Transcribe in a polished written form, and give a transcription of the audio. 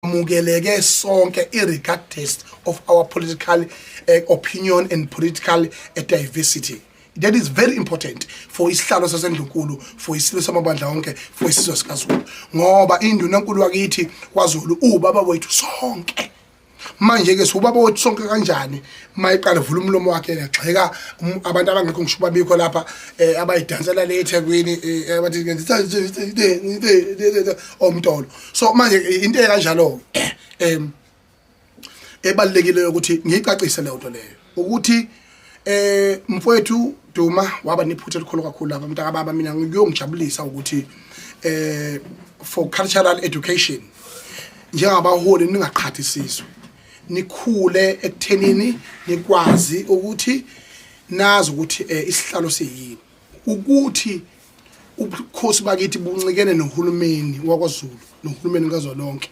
Samukeleke sonke irregardless of our political opinion and political diversity. That is very important for isihlalo sasendlunkulu, for isilo samabandla wonke, for isizwe sikaZulu, ngoba indunankulu wakithi kwaZulu ubaba wethu sonke. Manje ke siwubaba wethu sonke kanjani mayiqala vula umlomo wakhe egxeka abantu abangekho, ngisho babikho lapha abayidansela le eThekwini, abathi omtolo? So manje into ekanjalo ebalekile ukuthi ngiyicacise leyo nto leyo, ukuthi mfowethu Duma waba nephutha elikhulu kakhulu lapha, mntaka baba. Mina ngiyongijabulisa ukuthi for cultural education, njengabaholi ningaqhathi isizwe, nikhule ekuthenini nikwazi ukuthi nazi ukuthi isihlalo siyini, ukuthi ubukhosi bakithi buncikene nohulumeni wakwaZulu nohulumeni kazwelonke.